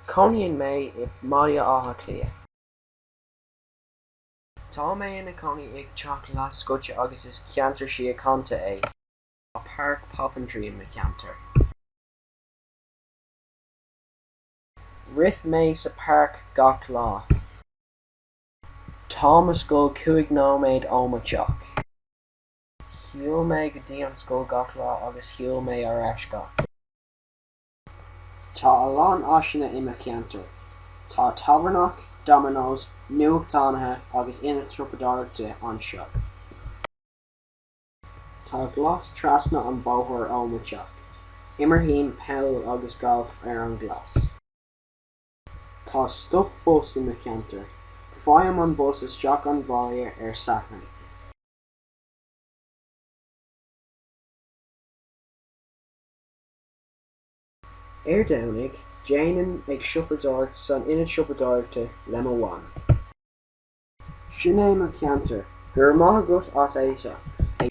Cónaíonn mé i mBaile Átha Cliath. Tá mé ina cónaí i dteach leathscoite agus is ceantar síochánta é. Tá Páirc Poppintree i mo cheantar. Rith mé sa páirc gach lá. Tá mo scoil 5 nóiméad ó mo teach. Shiúil mé go dtí an scoil gach lá agus shiúil mé ar ais gach. Tá a lán áiseanna i mo cheantar. Tá tábhairneach, Domino's, nuachtánaithe agus ionad siopadóireachta anseo. Tá glas trasna an bóthar ó mo teach. Imrím peil agus galf ar an glas. Tá stop bus i mo cheantar. Faighim an bus isteach an bhaile ar Satharn. Ar Domhnaigh, déanaim ag siopadóireacht san ionad siopadóireachta le mo mham. Sin é mo cheantar. Go raibh maith agat as éisteacht.